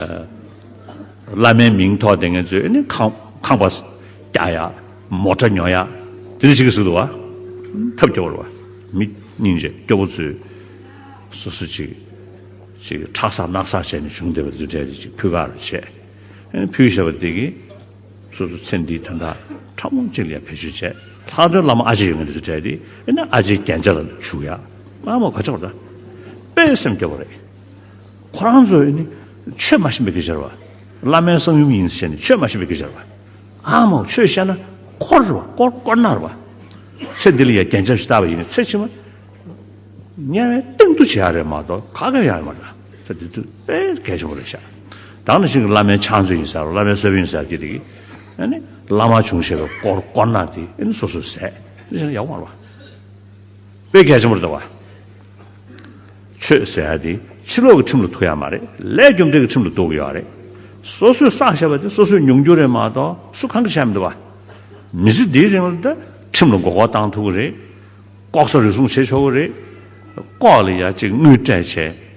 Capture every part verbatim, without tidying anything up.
བླ་མའི་མིང་ཐོགས་བསྡད་མཁན་ཚོས་ནི་ཁང་ཁང་པ་རྒྱག་ཡ། མོ་ཊ་ཉོ་ཡ། དེ་འདྲ་བྱེད་ཀྱི་ཟེར་འདུག་བ། ཐབས་སྐྱོ་བོ་རེད་བ། མི་སྙིང་རྗེ་སྐྱོ་བོ་ཚོས་སོ་སོ་ཅིག་ཅིག་ཁྲག་ཟག་རྣག་ཟག་བྱས་ནས་བྱུང་བསྡད་པ་དེ་འདྲ་ཅིག་ཕུལ་ག་རུ་བྱས། ཨ་ནི་ཕུལ་བཞག་པ་དེ་གིས་སོ་སོ་ཚེ་འདིའི་དོན་དག་ཕྲ་མོ་གཅིག་ལ་ཡང་བེད་སྤྱོད་བྱས། ལྷག་དོན་བླ་མ་ཨ་ཅེ་ཡོད་མཁན་དེ་ཚོ་གྲས་དེ་ཨ་ནི་ཨ་ཅེའི་རྒྱན་ཆ་ལ་བྱུག་ཡ། ཨ་མ་ག་ཆོག་ད། དཔེ་སེམས་སྐྱོ་བོ་རེད། ཁོ་རང་ཚོས་ནི་ཆོས་མ་ཤེས་པའི་སྐད་ཆ་རེད་བ། བླ་མའི་གསང་ཡུམ་ཡིན་ཟེར་ནས་ཆོས་མ་ཤེས་པའི་སྐད་ཆ་རེད་བ། ཨ་མ་ཆོས་བཤད་ན་འཁོར་རེད་བ། དཀོར་དཀོར་ནག་རེད་བ། ཚེ་འདི་ལ་ཡ་རྒྱན་ཆ་ཞིག་བཏགས་པ་ཡིན་ན་ཚེ་ཕྱི་མ་དམྱལ་བའི་གཏིང་དུ་བྱེད་ཡ་རེད་མ་གཏོགས་ག་གེ་ཡོང་ཡ་མ་རེད། ཚེ་འདི་དུས་དཔེ་གལ་ཆེན་པོ་རེད་ཤག། ད་ནི་ཞིག་བླ་མའི་ཕྱག་མཛོད་ཡིན་ཟེར་བླ་མའི་གསོལ་དཔོན་ཡིན་ཟེར་གྱི་རིགས། ཨ་ནི་བླ་མ་བྱུང་ཞེས་པའི་དཀོར་དཀོར་ནག་དེ་ཨ་ནི་སོ་སོས་ཟས་ཡག་པོ་མ་རེད་བ། དཔེ་གལ་ཆེན་པོ་རེད་བ། ཆོས་ཟེར་ཡ་དེ་ཕྱི་ལོགས་ཀྱི་ཁྲིམས་ལ་ཐུག་ཡ་མ་རེད། ལས་རྒྱུ་འབྲས་ཀྱི་ཁྲིམས་ལ་ཐུག་གི་ཡོད་རེད། སོ་སོས་བསགས་བཞག་པ་དེ་སོ་སོས་མྱོང་རྒྱུ་རེད་མ་གཏོགས་སུ་གང་གིས་བྱས་མི་འདུག་བ། མི་ཚེ་འདིའི་རིང་ལ་ད་ཁྲིམས་ལ་མགོ་སྐོར་བཏང་ཐུབ་ཀྱི་རེད། ལྐོག་ཟ་རུལ་སུངས་བྱེད་ཆོག་གི་རེད། ལྐོག་ལ་ཡ་གཅིག་དངུལ་སྤྲད་བྱས་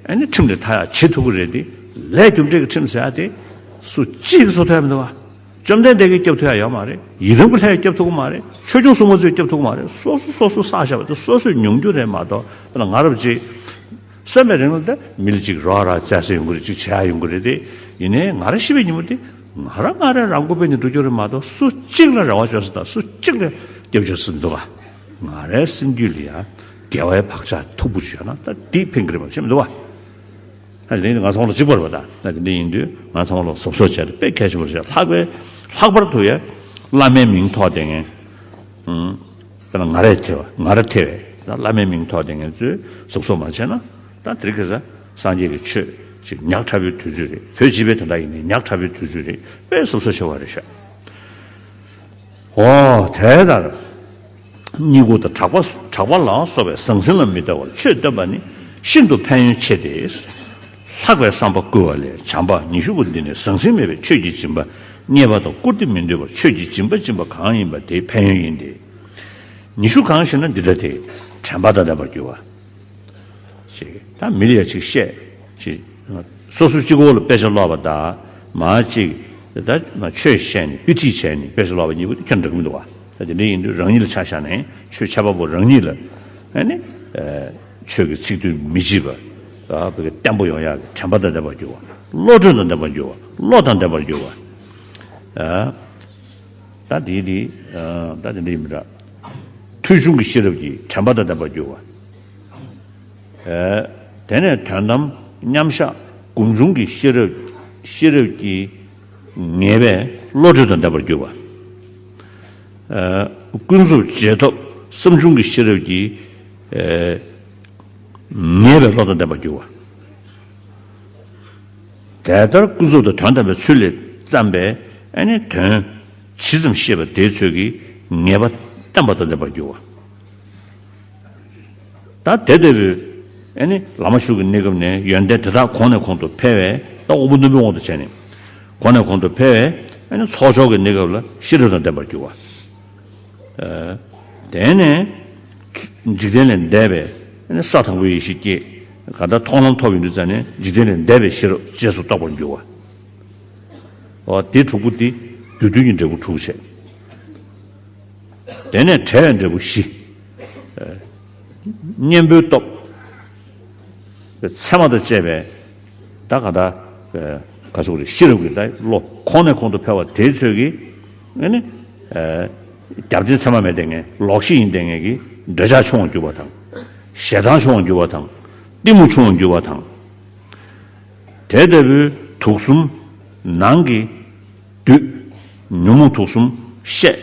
ཨ་ནི་ཁྲིམས་ལས་ཐར་ཡ་བྱེད་ཐུབ་ཀྱི་རེད་དེ། ལས་རྒྱུ་འབྲས་ཀྱི་ཁྲིམས་ཟེར་ཡ་དེ་སུ་གཅིག་གིས་བཟོ་ཐུབ་ཡ་མི་འདུག་བ། བཅོམ་ལྡན་འདས་ཀྱིས་སྐྱོབ་ཐུབ་ཡ་ཡོད་མ་རེད། ཡི་དམ་གྱི་ལྷས་སྐྱོབ་ཐུབ་ཀྱི་མ་རེད། ཆོས་སྐྱོང་སྲུང་མ་ཚོས་སྐྱོབ་ཐུབ་ཀྱི་མ་རེད། སོ་སོ་སོ་སོ་བསགས་བཞག་པ་དེ་སོ་སོས་མྱོང་རྒྱུ་རེད་མ་གཏོགས། དཔེར་ན་ང་རབས་ཅིག་གསོན་པའི་རིང་ལ་ད་མི་ལ་ཅིག་རོགས་རམ་བྱས་ཟེར་ཡོང་གི་རེད། ཅིག་བྱས་ཡོང་གི་རེད་དེ། ཡིན་ནའི་ང་རང་ཤི་བའི་ཉིན་མོ་དེ་ང་རང་ང་རང་རང་མགོ་སྦས་ནས་འགྲོ་རྒྱུ་རེད་མ་གཏོགས་སུ་གཅིག་ལ་རེ་བ་བཅོལ་ས་དང་སུ་གཅིག་ལ་སྐྱབས་བཅོལ་ས་མི་འདུག་ག། ང་རའི་སེམས་རྒྱུད་ལ་ཡང་དགེ་བའི་བག་ཆགས་མཐུག་པོ་ཞིག་ཡོད་ན་ད་འདི་ཕན་གི་རེད་པ། ཤེས་མི་འདུག་བ། ད་དེ་ནི་ང་ཚང་མ་ལ་གཅིག་པ་རེད་པ། ད་ད་དེ་འདྲ་ཡིན་དུས་ང་ཚང་མ་ལ་གཟབ་གཟབ་བྱས་ཏེ་དཔེ་གལ་ཆེན་པོ་རེད། ལྷག་པའི་ལྷག་པར་དུ་ཡ་བླ་མའི་མིང་ཐོགས་བསྡད་མཁན། ཨུམ། དཔེར་ན་ང་རས་ཐེ་བ་ང་ར་ཐེ་བས་ད་བླ་མའི་མིང་ཐོགས་བསྡད་མཁན་ཚོས་གཟབ་གཟབ་མ་བྱས་ན་ད་དེ་རིང་ཁ་སང་སངས་རྒྱས་ཀྱི་ཆོས་ཅིག་ཉག་ཕྲ་བོའི་དུས་ཚོད་རེད། བོད་སྤྱི་པའི་དོན་དག་ཡིན་ནའི་ཉག་ཕྲ་བོའི་དུས་ཚོད་རེད། དཔེ་གཟབ་གཟབ་བྱེད་དགོས་རེད་ཤག། འོ་དེ་ལྟར། སྙིང་ཁུང་དང་གྲགས་པ་གྲགས་པ་ལ་སོགས་པའི་ཟང་ཟིང་ལ་མི་ལྟ་བར་ཆོས་སྟོན་པ་ནི་ཤིན་ཏུ་ཕན་ཡོན་ཆེ་སྟེ། ལྷག་པའི་བསམ་པ་བསྐུལ་བ་ལས་བྱམས་པ་ཉི་ཤུ་པོ་འདི་ནི་ཟང་ཟིང་མེད་པའི་ཆོས་ཀྱི་སྦྱིན་པ་རྙེད་པ་དང་བཀུར་སྟི་མི་འདོད་པར་ཆོས་ཀྱི་སྦྱིན་པ་སྦྱིན་པ་གང་ཡིན་པ་དེའི་ཕན་ཡོན་ཡིན་ཏེ། ཉི་ཤུ་གང་ཞེ་ན་འདི་ལྟ་སྟེ། དྲན་པ་དང་ལྡན་པར་འགྱུར་བ། ཞེས་ད་མི་ལ་ཡ་ཅིག་བཤད་ཅིག། སོ་སོ་གཅིག་པོ་ལ་དཔེ་ཆ་ཀློག་པ་དང་མ་གཅིག་ད་ཆོས་བཤད་ནས་དཔེ་ཁྲིད་བྱས་ནས་དཔེ་ཆ་ཀློག་པ་གཉིས་པོ་དེ་ཁྱོན་འགྲིག་གི་མི་འདུག་བ། ད་དེ་འདྲ་ཡིན་དུས་རང་ཉིད་ལ་ཆ་བཞག་ནས་ཆོས་འཆད་པ་པོ་རང་ཉིད་ལ་ཨ་ནི་ཆོས་ཀྱི་ཚིག་དོན་མི་བརྗེད་པ་བོད་ཀྱི་བརྟན་པོ་ཡོང་ཡག་གི་དྲན་པ་དང་ལྡན་པར་འགྱུར་བ། བློ་གྲོས་དང་ལྡན་པར་འགྱུར་བ། བློ་དང་ལྡན་པར་འགྱུར་བ། ད་དེ་དེ་ད་དེ་འདྲ་ཡིན་མི་འདྲ། ཐོས་བྱུང་གི་ཤེས་རབ་ཀྱིས་དྲན་པ་དང་ལྡན་པར་འགྱུར་བ། དེ་ནས་དོན་དམ་མཉམ་བཞག་སྒོམ་བྱུང་གི་ཤེས་རབ་ཤེས་རབ་ཀྱིས་ངེས་པའི་བློ་གྲོས་དང་ལྡན་པར་འགྱུར་བ། ཀུན་རྫོབ་རྗེས་ཐོབ་བསམ་བྱུང་གི་ཤེས་རབ་ཀྱིས་ངེས་པའི་བློ་དང་ལྡན་པར་འགྱུར་བ། དེ་ལྟར་ཀུན་རྫོབ་ཏུ་དོན་དམ་པའི་ཚུལ་ལས་བརྩམས་པའི་ཨ་ནི་དོན་ཇི་ཙམ་ཤེས་པ་དེའི་ཚོད་ཀྱིས་ངེས་པ་བརྟན་པ་དང་ལྡན་པར་འགྱུར་བ། ད་དེ་ལྟ་བུའི་ཨ་ནི་བླ་མ་ཞུགས་ཀྱི་གནས་སྐབས་ནས་ཡོན་ཏན་དེ་དག་གོང་ནས་གོང་དུ་འཕེལ་བས་ད་དབང་པོ་རྣོན་པོའི་དབང་དུ་བྱས་ནས་གོང་ནས་གོང་དུ་འཕེལ་བས་ཨ་ནི་ཚོགས་མཆོག་གི་གནས་སྐབས་ལ་ཤེས་རབ་དང་ལྡན་པར་འགྱུར་བ། དེ་ནས་འཇིག་རྟེན་ལས་འདས་པའི་ཨ་ནི་ས་དང་པོའི་ཡེ་ཤེས་སྐྱེས། གང་ལྟར་མཐོང་ལམ་ཐོབ་ཡོང་དུས་ཙམ་ནས་འཇིག་རྟེན་ལས་འདས་པའི་ཤེས་རབ་རྗེས་སུ་རྟོགས་པར་འགྱུར་བ། འོ་དེ་དྲུག་པོ་དེ་རྒྱུ་མཐུན་གྱི་འབྲས་བུ་དྲུག་བྱས། དེ་ནས་བྲལ་བའི་འབྲས་བུ་བཞི། གཉེན་པོའི་སྟོབས། མཚན་མ་དང་བཅས་པའི་ད་ག་ད་ག་ཟེར་དགོས་རེད། ཤེས་རབ་ཀྱི་ད་བློ་གོང་ནས་གོང་དུ་འཕེལ་བ་དེའི་ཚོད་ཀྱིས་ཨ་ནི་རྒྱབ་རྟེན་མཚན་མ་མེད་བསྡད་མཁན་ལོག་ཤེས་ཡིན་བསྡད་མཁན་གྱི་འདོད་ཆགས་ཆུང་བར་འགྱུར་བ་དང་། ཞེ་སྡང་ཆུང་བར་འགྱུར་བ་དང་། གཏི་མུག་ཆུང་བར་འགྱུར་བ་དང་། དེ་ལྟ་བུའི་དུག་གསུམ་ནང་གི་བདུད་ཉོན་མོངས་དུག་གསུམ་བཤད།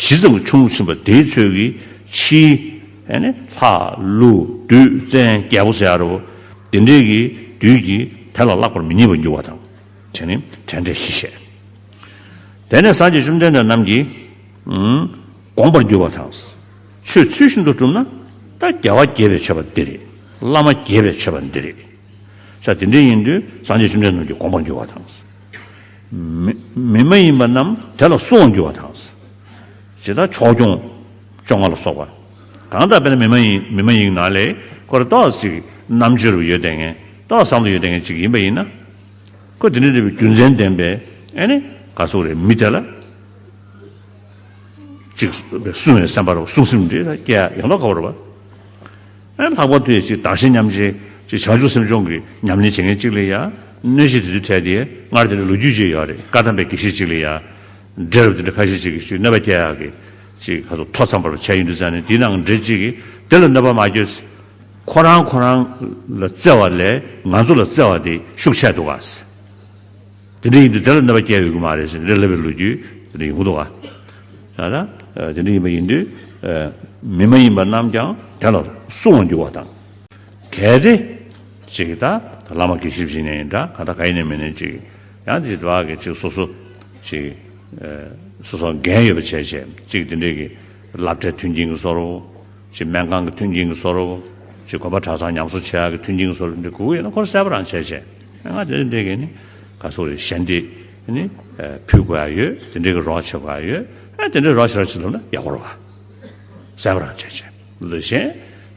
ཇི་ཙམ་གྱིས་ཆུང་རུ་ཕྱིན་པ་དེའི་ཚོད་ཀྱིས་ཕྱིའི་ཨ་ནི་ལྷ་ཀླུ་བདུད་བཙན་རྒྱལ་པོ་ཟེར་ཡ་རེད་པ། དེ་འདྲས་ཀྱི་བདུད་ཀྱིས་དེ་ལ་བརླག་པར་མི་ནུས་པར་འགྱུར་བ་དང་། དེ་ནི་བྲལ་འབྲས་བཞི་བཤད། དེ་ནས་སངས་རྒྱས་བཅོམ་ལྡན་འདས་རྣམས་ཀྱིས་དགོངས་པར་འགྱུར་བ་དང་། ཆོས་ཚུལ་བཞིན་དུ་བསྒྲུབས་ན་ད་རྒྱལ་བ་དགྱེས་པའི་མཆོད་པ་འདི་རེད། བླ་མ་དགྱེས་པའི་མཆོད་པ་འདི་རེད། ས་དེ་འདྲ་ཡིན་དུས་སངས་རྒྱས་བཅོམ་ལྡན་རྣམས་ཀྱིས་དགོངས་པར་འགྱུར་བ་དང་། མི་མི་མ་ཡིན་པ་རྣམས་དེ་ལ་སྲུང་བར་འགྱུར་བ་དང་། ཇི་ལྟར་ཕྱོགས་སྐྱོང་བཅོ་ལྔ་ལ་སོགས་པ། གང་ལྟར་དཔེར་ན་མི་མ་ཡིན་མི་མ་ཡིན་ནང་ལས་ཁོ་རང་ཏོག་ཙམ་ཅིག་རྣམ་དཔྱོད་རུ་ཡོད་བསྡད་མཁན་ཏོག་ཙམ་བསམ་བློ་ཡོད་བསྡད་མཁན་ཅིག་ཡིན་པ་ཡིན་ན། ཁོ་དེ་འདྲ་རེད་པའི་རྒྱུ་མཚན་ལྡན་པའི་ཨེ་ནི་ག་སོག་རེད། མི་དེ་ལ་ཅིག་སྲུང་བའི་སེམས་པ་རོ། སྲུང་སེམས་འདྲེ་ལ་སྐྱེ་ཡ་ཡོང་ཐོག་ག་བ་རེད་པ། ཨེ་ལྷག་པར་དུ་ཡ་ཅིག་བདག་གཞན་མཉམ་བརྗེ་ཅིག་བྱང་ཆུབ་སེམས་སྦྱོང་གི་ཉམས་ལེན་བྱེད་མཁན་ཅིག་ལ་ཡ་གནོད་བྱེད་དེ་ཚོའི་གྲས་དེ་སྔར་དེ་འདྲ་ལོ་རྒྱུས་ཅིག་ཡོད་རེད། བཀའ་གདམས་པའི་དགེ་བཤེས་ཅིག་ལ་ཡ་འདྲེ་རབ་དེ་འདྲ་ཁ་ཤས་ཅིག་གིས་ཅིག་གནོད་པ་སྐྱེལ་ཡག་གི་ཅིག་ག་ཚོད་ཐོ་འཚམ་པར་བྱས་ཡོང་དུས་ཙང་ནས། དེའི་ནང་འདྲེ་གཅིག་གིས་དེ་ལ་གནོད་པ་མ་བསྐྱལ། ཁོ་རང་ཁོ་རང་ལ་བརྩེ་བ་ལས་ང་ཚོ་ལ་བརྩེ་བ་དེ་ཤུགས་ཆེ་འདུག་ག། དེ་འདྲ་ཡིན་དུས་དེ་ལ་གནོད་པ་སྐྱེལ་འོས་ཀྱི་མ་རེད་ཟེར་ནས་ལབ་པའི་ལོ་རྒྱུས་དེ་འདྲ་ཡོང་གི་འདུག་ག། ད་ལྟ་དེ་འདྲ་ཡིན་པ་ཡིན་དུས། མི་མ་ཡིན་པ་རྣམས་ཀྱང་དེ་ལ་སྲུང་བར་འགྱུར་བ་དང་། གལ་ཏེ་ཅིག་ད་བླ་མ་དགེ་བཤེས་ཅིག་ཡིན་ནའི་འདྲ། གང་ལྟར་ག་ཡིན་ནའི་མིན་ནའི་ཅིག་ཡང་དེ་དེ་བ་གི་ཅིག་སོ་སོ་ཅིག་སོ་སོ་འགན་ཡོད་པ་བྱས་བྱས། ཅིག་དེ་འདྲའི་གི་སློབ་གྲྭའི་མཐུན་རྐྱེན་གྱི་བཟོ་འདྲ། ཅིག་སྨན་ཁང་གི་མཐུན་རྐྱེན་གྱི་བཟོ་འདྲ། ཅིག་དགོན་པ་གྲྭ་ཚང་ཉམས་གསོ་བྱེད་ཡག་གི་མཐུན་རྐྱེན་གྱི་བཟོ་འདྲ་འདི་དགོས་ཀྱི་ཡོད་ན་ཁོ་རང་གསལ་པོ་རང་བྱས་བྱས། ང་དེ་འདྲའི་གི་ནི་ག་སོག་རེད། ཞལ་འདེབས་ནི་ཕུལ་དགོས་ཡ་ཡོད། དེ་འདྲའི་གི་རོགས་བྱེད་དགོས་ཡ་ཡོད། ཨ་དེ་འདྲའི་རོགས་བྱེད་རོགས་བྱེད་ལབ་ན་ཡག་པོ་རེད་པ། གསལ་པོ་རང་བྱས་བྱས། ལ་གཞན་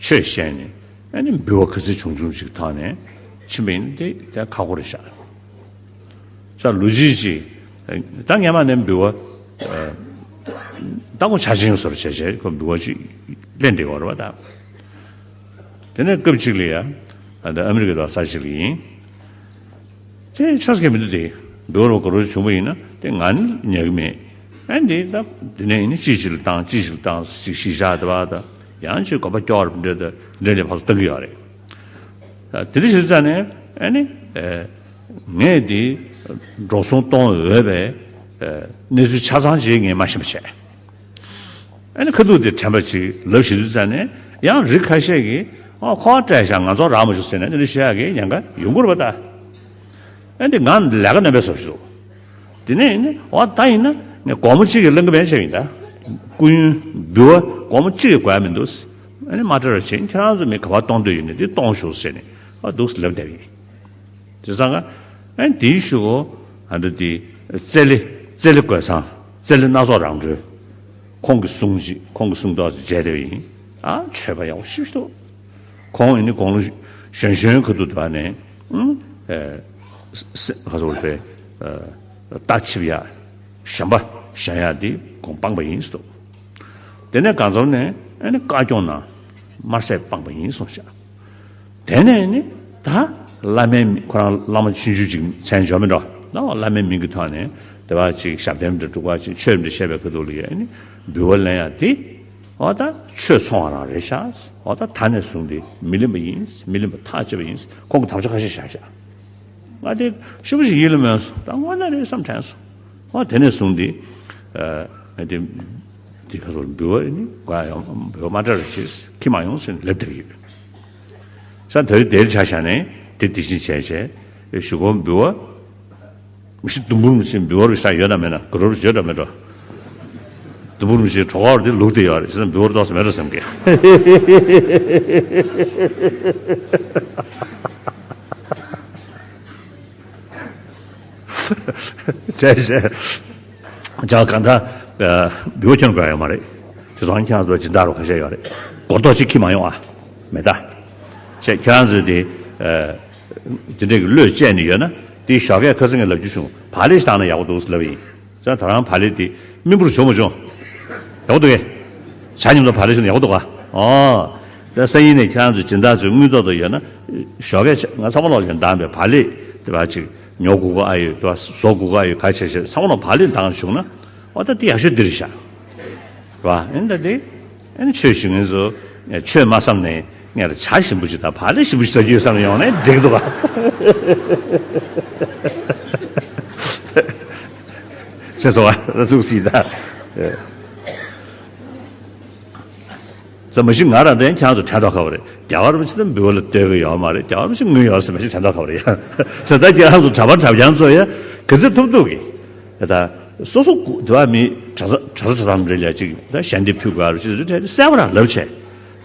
ཆོས་བཤད་ནས་ཨ་ནི་འབུལ་བ་ག་ཚོད་བྱུང་བྱུང་ཞིག་ཐོག་ནས་ཕྱིན་པ་ཡིན་ན་དེ་དེ་ཁག་པོ་རེད་ཤག། ས་ལུ་ཅི་ཅི། ད་སྔན་མ་ནས་འབུལ་བ། ད་ཁོ་ཆ་ཆེན་བཟོ་འདྲ་བྱས་བྱས་ཁོ་འབུལ་བ་ཅིག་ལེན་བསྡད་ཡོད་རེད་པ་ད། དེ་ནས་སྐབས་གཅིག་ལ་ཡ། ད་ཨ་མི་རི་ཀའི་ས་ཞིག་ལ་ཡིན། དེ་ཆོས་ཁས་མི་འདུག་སྟེ། འབུལ་བ་ག་རེ་བྱུང་བ་ཡིན་ན་དེ་ང་ནི་ཉར་གི་མེད། ཨ་འདི་ད་དེ་ནས་ཡིན་ན་ཅི་ཞིག་ལ་བཏང་ཅི་ཞིག་ལ་བཏང་ཅིག་ཞིག་བཞག་བསྡད་པ་ད། ཡང་ཅིག་དགོན་པ་སྐྱོར་འདྲ་ད་འདྲ་ལས་ཕར་ཚུར་བཏང་གི་ཡོད་རེད། དེ་འདྲ་བྱེད་ཙང་ནས་ཨ་ནི། ངས་དེ་འགྲོ་སོང་གཏོང་འོས་པའི་གནས་ཚུལ་ཆ་ཚང་ཅིག་ངས་མ་ཤེས་པ་བྱས། ཨ་ནི་ཁ་ཐུག་དེ་དྲན་པ་ཅིག་ལབ་ཤེས་དུས་ཙང་ནས་ཡང་རིགས་ཁ་ཤས་ཀྱིས་ཨ་ཁོ་བ་སྤྲད་ཤག་ང་ཚོ་རག་མ་བྱུང་ཟེར་ནས་དེ་འདྲ་བཤད་ཡག་གི་ཉེན་ཁ་ཡོང་གི་རེད་པ་ད། ཨ་འདི་ང་ལས་ཀ་རྣམ་པས་བཟོ་ཞིག་འདུག། དེ་ནས་ནི་འོ་ད་ཡིན་ན་ངས་སྒོར་མོ་གཅིག་གི་གླེང་གི་མེད་བྱས་ཡིན་ད། སྐུ་ཡོན་འབུལ་བ་སྒོར་མོ་གཅིག་གི་དགོས་ཡ་མི་འདུག། ཨ་ནི་མ་སྤྲད་རོགས་བྱེད། ཁྱེད་རང་ཚོ་མི་ག་པར་གཏོང་འདོད་ཡོད་ན་དེ་གཏོང་ཤོག་ཟེར་ནས་ཨ་འདུག་ལབ་བསྡད་ཡིན། དེ་ཙང་ཀ་ཨ་ནི་དེའི་གཞུག་གུ་ཨ་འདི་དེ་རྩེ་ལེ་རྩེ་ལེ་རྒོད་ཚང་རྩེ་ལེ་སྣ་ཚོགས་རང་གྲོལ། ཁོང་གི་གསུང་ཅིག་ཁོང་གི་གསུང་ཐོག་ཅིག་མཇལ་བསྡད་པ་ཡིན། ཨ་ཆོས་པ་ཡག་པོ་ཞེ་པོ་ཅིག་འདུག། ཁོང་ཡིན་ནི་དགུང་ལོ་གཞོན་གཞོན་ཁ་ཐུག་དེ་བ་ནས་ཨུམ། ཨེ། སེ་ག་ཚོད་རེད་པས། ཨ་རྟ་ཆིབས་ཡ་གཞོན་པ་གཞོན་ཡ་དེ་དགུང་སྤངས་པ་ཡིན་ཟེར་འདུག། དེ་ནས་གང་འཚམ་ནས་ཨ་ནི་བཀའ་སྐྱོང་ནང་དམར་ཟས་སྤངས་པ་ཡིན་གསུངས་ཤག། དེ་ནས་ནི་ད་བླ་མའི་མི་ཁོ་རང་བླ་མ་ཆུང་ཆུང་ཅིག་མཚན་འབྱོར་མི་འགྲོ་ན་བླ་མའི་མིང་གི་ཐོག་ནས་དེ་བ་ཅིག་ཞབས་བརྟན་འདྲ་སྒྲུབ་པ་ཅིག་ཆོས་འདྲ་བཤད་པའི་ཁ་ཐུག་ལ་ཡ་ཨ་ནི་འབུལ་བ་ལེན་ཡ་དེ། འོ་ད་ཆོས་ཚོང་བ་རང་རེད་ཤག། འོ་ད་ད་ནས་བཟུང་སྟེ་མི་ལེན་པ་ཡིན། མི་ལེན་པ་ཐག་བཅད་པ་ཡིན། ཁོང་གིས་དམ་བཅའ་ཁ་ཤས་བཞག་ཤག། ང་དེ་ཞེ་པོ་ཞིག་ཡིད་ལ་མོས་སོང་། ད་དངོས་གནས་རེད་བསམ་དྲན་སོང་། འོ་དེ་ནས་བཟུང་སྟེ་ཨ་ང་དེ་དེ་ག་ཚོད་འབུལ་བ་ནི་དགོས་ཡ་ཡོང་། འབུལ་བ་མ་སྤྲད་རོགས་བྱེད། ཁྱི་མ་ཡོང་ཟེར་ནས་ལབ་བསྡད་ཀྱི་ཡོད། ས་དེ་རིང་དེར་ཆ་བཞག་ནས་དེ་དེ་བཞིན་བྱས་བྱས་གཞུག་གུ་འབུལ་བ། མི་ཤི་དུམ་བུར་མི་ཤི་འབུལ་བར་ཤ་ཡོད་དམ་མེད་ན། ག་རོར་ཡོད་དམ་མེད་འགྲོ། དུམ་བུར་མི་ཤི་གྲོགས་བར་དེ་ལུག་དེ་ཡོད་རེད། བྱས་ཙང་འབུལ་བར་ཏོག་ཙམ་མེད་འགྲོ་བསམ་གི། བྱས་བྱས། ཅག་གང་ལྟར་འབུལ་བ་ཁྱོན་དགོས་ཡོད་མ་རེད། བྱས་ཙང་ཁྱེད་རང་ཚོ་སྦྱིན་བདག་རོགས་ཁ་ཤས་ཡོད་རེད། སྒོར་རྡོག་གཅིག་ཁྱི་མ་ཡོང་ཨ། མེད་ད། བྱས་ཁྱེད་རང་ཚོས་དེ། དེ་འདྲའི་གི་བློས་བཅད་ནས་ཡོད་ན་དེའི་ཞོགས་ཀས་ཁ་སང་ངས་ལབ་རྒྱུ་བྱུང་། བག་ལེབ་ཞིག་བཏང་ན་ཡག་པོ་འདུག་ཟེར་ལབ་ཡིན། ས་ད་རང་བག་ལེབ་དེ་སྨིན་པོར་བྱུང་མ་བྱུང་། ཡག་པོ་འདུག་གས། ཇ་མཉམ་དུ་བག་ལེབ་བྱུང་ན་ཡག་པོ་འདུག་ག། ཨོ། ད་སང་ཉིན་ནས་ཁྱེད་རང་ཚོའི་སྦྱིན་བདག་ཚོའི་དངུལ་ཏོག་ཏོ་ཡོད་ན་ཞོགས་ཀས་ང་ཚང་མ་ལོག་ཀྱང་འདང་བའི་བག་ལེབ་དེ་བ་ཅིག་ཉོ་དགོས་ཀྱི་ཨ་ཡོད། དེ་བ་བཟོ་དགོས་ཀྱི་ཨ་ཡོད། ག་བྱས་བྱས་ཚང་མ་ལོག་བག་ལེབ་འདང་བྱུང་ན་ཨོ་ད་དེ་ཡག་ཤོས་འདི་རེད་ཤག། རེད་བ། ཨེ་ད་དེ། ཨེ་ནི་ཆོས་ཞུ་མཁན་ཚོ་ཆོས་མ་བསམ་ནས་ངས་ལ་ཇ་ཞིམ་པོ་ཞིག་དང་བག་ལེབ་ཞིམ་པོ་ཞིག་ཟ་རྒྱུ་ཡོད་བསམ་ནས་ཡོང་ནས་འགྲིག་འདུག་ག། ཤེས་སོང་བ། ཐུགས་སྲིད་ད། ས་མ་གཞི་ང་རང་དེ་ཁྱེད་རང་ཚོ་དྲན་ཐོག་ཁ་བ་རེད། རྒྱལ་བ་རིན་པོ་ཆེ་དང་འབུལ་བ་ལ་ལྟོས་ཀྱི་ཡོད་མ་རེད། རྒྱལ་བ་རིན་པོ་ཆེ་དངུལ་ཡོད་ཟེར་མ་གཞི་དྲན་ཐོག་ཁ་བ་རེད་ཡ། ས་ད་ཁྱེད་རང་ཚོ་གྲྭ་པ་གྲྭ་རྐྱང་ཚོ་ཡ་ག་ཚོད་ཐུབ་ཐུབ་ཀྱིས། ད་སོ་སོ་སྐུ་དེ་བ་མི་གྲྭ་ས་གྲྭ་ས་གྲྭ་ཚང་རེ་ལ་ཅིག་ད་ཞལ་འདེབས་ཕུལ་དགོས་རེད། ཅིག་ཚོད་གསལ་པོ་རང་ལབ་བྱས།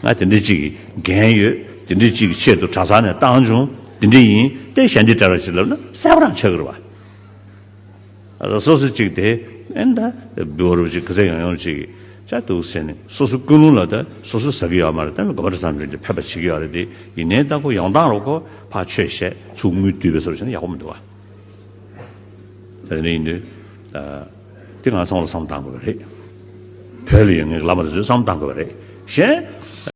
ང་དེ་འདྲ་ཅིག་གི་འགན་ཡོད། དེ་འདྲ་ཅིག་གི་ཆེད་དུ་གྲྭ་ཚང་ནས་བཏང་བྱུང་། དེ་འདྲ་ཡིན་ཏེ་ཞལ་འདེབས་སྤྲད་རོགས་ཅིག་ལབ་ན་གསལ་པོ་རང་ཆགས་ཀྱི་རེད་བ། ཨ་སོ་སོ་ཅིག་དེ་ཨེ་ད་འབུལ་བ་རུ་ཅིག་ག་ཚད་ཡོང་ཡོང་ཅིག་ཅག་འདུག་ཟེར་ནས་སོ་སོ་ཀུན་སློང་ལ་ད་སོ་སོ་ཟ་གི་ཡོད་མ་རེད། ད་མི་དགོན་པ་གྲྭ་ཚང་རེ་ལ་ཕན་པ་བྱེད་ཀྱི་ཡོད་རེད་དེ། ཡིན་ནའི་ད་ཁོ་ཡོང་སྟངས་རུ་ཁོ་ཕར་ཆོས་བཤད་ཚུར་དངུལ་བསྡུས་པའི་བཟོ་བྱས་ན་ཡག་པོ་མི་འདུག་བ། དེ་ནས་ཡིན་དུས། ཨ། དེ་ང་ཚང་མ་ལ་བསམ་བཏང་དགོས་པ་རེད། བོད་ལ་ཡོད་མཁན་གྱི་བླ་མ་དེ་ཚོས་བསམ་བཏང་དགོས་པ་རེད། གཞན།